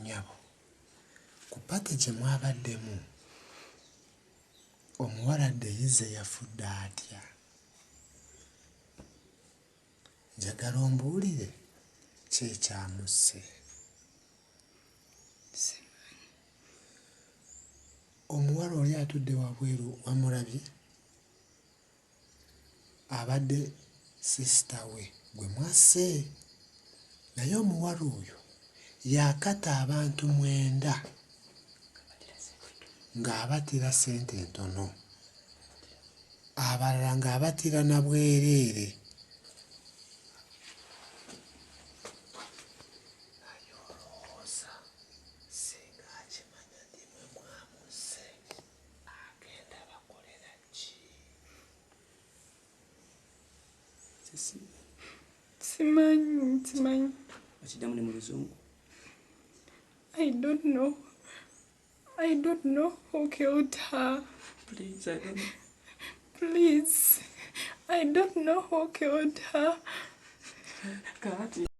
Nnyabo, ku party gye mwabaddemu, omuwala Deyize yafudde atya? Njagala ombuulire ki ekyamusse. Omuwala oli atudde wabweru wamulabye? Abadde sister we gwe mwasse. Naye omuwala oyo yakata abantu mwenda ng'abatira ssente ntono, abalala ng'abatira na bwereere. Naye olowooza singa akimanya nti mwe mwamusse agenda bakolera ki? Simanyi, simanyi. Okiddamu ne mu Luzungu. I don't know. I don't know who killed her. Please, I don't know. Please. I don't know who killed her. Kakati.